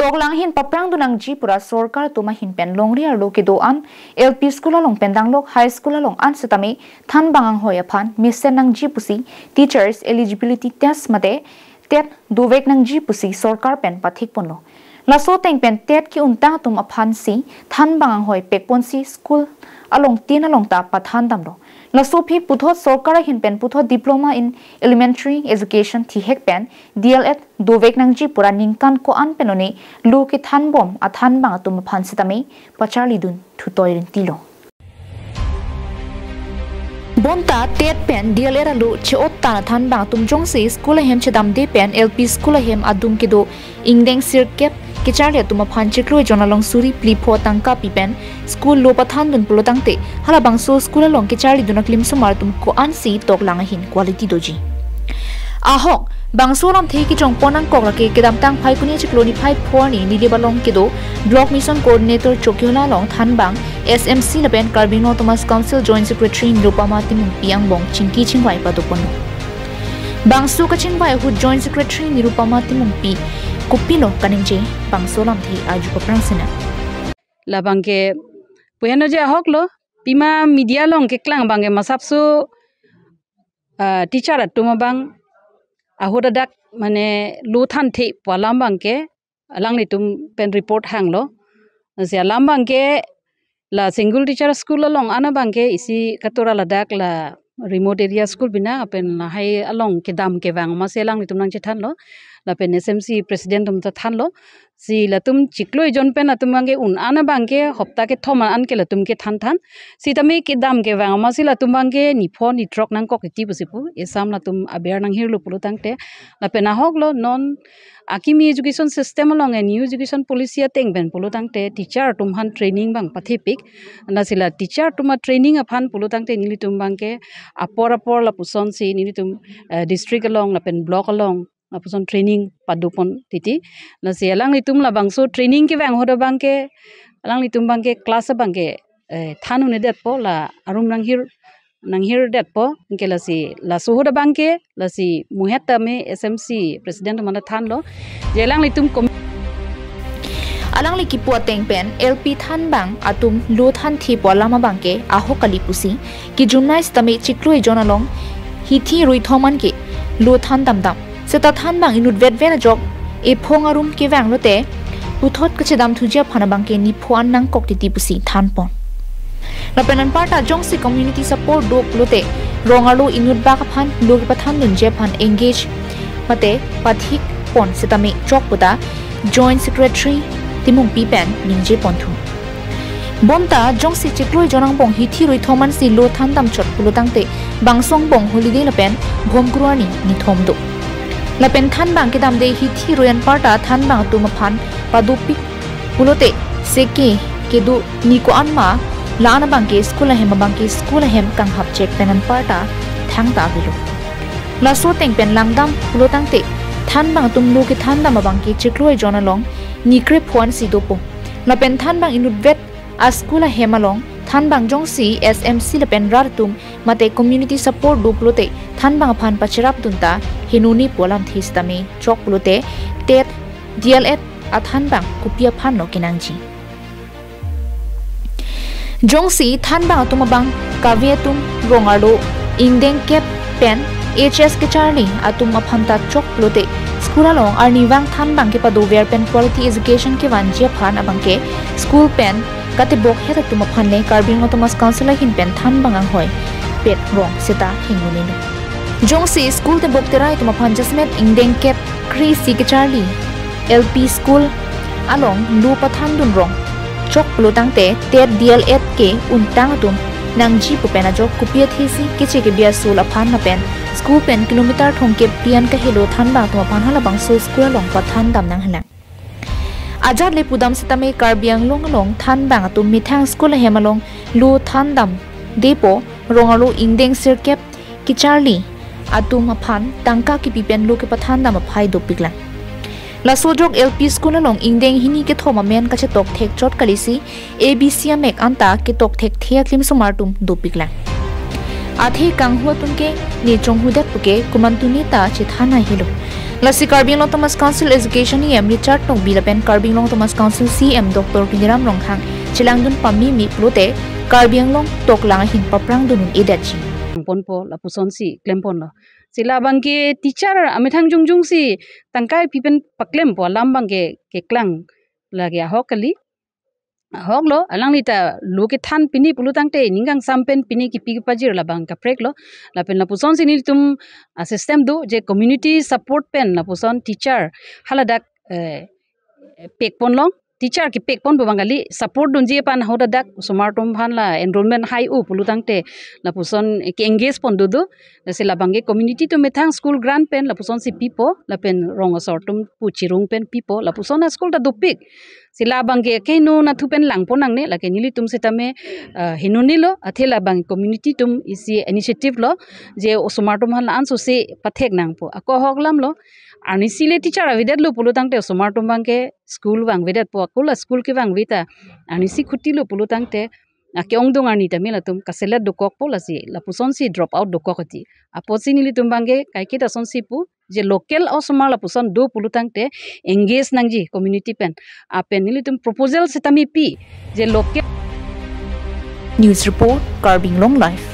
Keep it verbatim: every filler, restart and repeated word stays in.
Toklang ahin paprang dun nangji pura sorkar atum ahin pen longri arlo kedo-an L P school along pen danglok high school along an setame thanbang anghoi aphan mesen nangji pusi teachers eligibility test mate TET dovek nangji pusi sorkar pen pathik ponlo. Laso ateng pen TET ke-untang atum aphan si thanbang anghoi pek ponsi school along tin along ta pathan damlo. Laso aphi puthot sorkar ahin pen puthot Diploma in Elementary Education thihek pen D L Ed dovek nangji pura ningkan ko-an pen one lo kethan bom athanbang atum aphan setame pacharli dun thutoi rinti lo. Bonta TET pen D L Ed alo che-ot tan athanbang atum jongsi school ahem chedamde pen L P school ahem adung kedo ingdeng sirkep kecharli atum aphan chiklo ejon along suri phli pho tangka pi pen school lo pathan dun pulo tangte halabangso school along kecharli dun aklim osomar atum ko-an si toklang ahin quality doji. Ahok bangso alamthe kejong pon nangkok lake kedamtang Phaikuni chiklo niphai pho arni Nilip along kedo Block Mission Coordinator Chokihola along thanbang S M C lapen Karbi Anglong Autonomous Council Joint Secretary Nirupama Timungpi angbong chingki chingvai pado ponlo. Bangso kachingvai ahut Joint Secretary Nirupama Timungpi kopilo kaningje, bangso alamthe arju paprang sinang. Labang ke puheno je ahok lo, pima media along keklang abang ke masapso, ah, teacher atum abang ahut adak mane lo thanthe pu alam abang ke alanglitum pen report hanglo. Lasi alam abang ke la single teacher school along an abang ke isi katura ladak la remote area school binang lapen lahai along kedam kevang amatsi alanglitum nangchethanlo. Lapen S M C president atum ta thanlo. Si latum chiklo ejon pen atum abang ke un an abang ke hopta kethom an ke latum kethan than. Sitame kedam kevang amatsi latum abang ke nipho nithrok nangkok titi pusi pu. Esam latum aber nanghirlo pulo tangte. Lapen ahok lo non akimi education system along a new education policy ateng pen pulo tangte teacher atum aphan training abang pathepik. Lasi la teacher atum a training aphan pulo tangte nelitum abang ke apor apor lapuson si nelitum, eh, district along lapen block along lapuson training pado pon titi. Lasi alanglitum labangso training kevang ahut abang ke alanglitum abang ke class abang ke, eh, than un-edetpo, la arum nanghir nanghir detpo, anke lasi laso ahut abang ke lasi muhet tame S M C president atum an ta thanlo. Je alanglitum kom- Alangli kipu ateng pen L P thanbang atum lo thanthe pu alam abang ke ahok kali pusi kijumnai sitame chiklo ejon along hithi ruithom an ke lo than damdam. Seta thanbang inut vetvet ajok ephong arum kevang lote puthot kachedam thuji aphan abang ke nipho an nangkok titi pusi than pon. Lapen anparta jongsi community support do pulote rong arlo inut bak aphan lo kepathan dunji aphan engage mate pathik pon sitame chok puta Joint Secretary Timungpi pen ningje ponthu. Bonta jongsi chiklo ejon angbong hithi ruithom an si lo than damchot pulo tangte bangso angbong holiday lapen bhomkuru arni nithom do. Lapen thanbang kedamde hithi rui anparta thanbang atum aphan padopik pulote seke kedo ni ko-an ma la-an abang ke school ahem abang ke school ahem kanghap chek pen anparta thangta avelo. Laso ateng pen langdam pulo tangte thanbang atum lo kethan dam abang ke chiklo ejon along ni krepho an si dopo. Lapen thanbang inut vet a school ahem along thanbang jongsi S M C lapen rat atum mate community support do pulote thanbang aphan pacherap dunta henone pu alamthe sitame chok pulote TET D L Ed athanbang kopi aphan lo kenangji. Jongsi thanbang atum abang kave atum rong arlo ingdeng kep pen H S kecharli atum aphan ta chok pulote school along arnivang thanbang kepado ver pen quality education kevanji aphan abang ke school pen katebok het atum aphan le Karbi Anglong Autonomous Council ahin pen thanbang anghoi pet rong seta hingno nino. Jongsi school tebok terai atum aphan jasemet ingdeng kep kre-isi kecharli L P school along lo pathan dun rong chok pulo tangte TET D L Ed ke-untang atum nangji pu pen ajok kopi athesi keche kebi asul aphan lapen school pen kilometer thomkep phli an kahelo thanbang atum aphan halabangso school along pathan dam nanghelang. Ajat le pudam sitame Karbi Anglong along thanbang atum methang school ahem along lo than dam depo rong arlo ingdeng sirkep kecharli atum aphan tangka kipi pen lo kepathan dam aphai dopiklang. Laso ajok L P school along ingdeng hini kethom amen kachetok thek chot kalisi A B C amek anta ketok thekthe aklim osomar atum dopiklang. Athe kanghu atum ke ne chonghudet puke komantu neta chethan nai helo. Lasi Karbi Anglong Autonomous Council Education E M Richard Tokbi lapen Karbi Anglong Autonomous Council C E M Doctor Tuliram Ronghang chelangdun pameme pulote Karbi Anglong toklang ahin paprangdun un-edetji. Ponpo lapusonsi klemponlo. Si labangke teacher amethang jongjongsi tangkai pi pen paklempo alam abangke keklang lake ahok kali. Ahoklo, alangli ta lo kethan pini pulo tangte ning kangsam pen pini kipi kepajir labang kapreklo. Lapen lapusonsi nelitum a system do je community support pen lapuson teacher haladak eh, pekponlong, teacher kepekponpo abang kali, support dunji aphan hadak osomar atum aphan la enrollment hai-o pulo tangte lapuson ke-engage pon dodo. Lasi labangke community atum methang school grant pen lapusonsi pipo lapen rong asor atum pu chirung pen pipo, lapuson a school ta dopik. Si labangke keheno nathu pen langpon nangne, lake nelitum setame eh, henonelo, athe labang community atum isi initiative lo je osomar atum aphan la-an sose pathek nangpo. Ako ahok alamlo, arnisi le teacher avedetlo pulo tangte osomar atum abangke school vangvedetpo, ako la school kevangve ta arnisi khutilo pulo tangte ake-ongdung arni tame latum kaselet dokokpo, lasi lapusonsi drop out dokok ati. Apotsi nelitum abangke kaiketa asonsi pu je local osomar lapuson do pulo tangte engage nangji community pen. Apen nelitum proposal setame pi je local. News report, Karbi Anglong Live.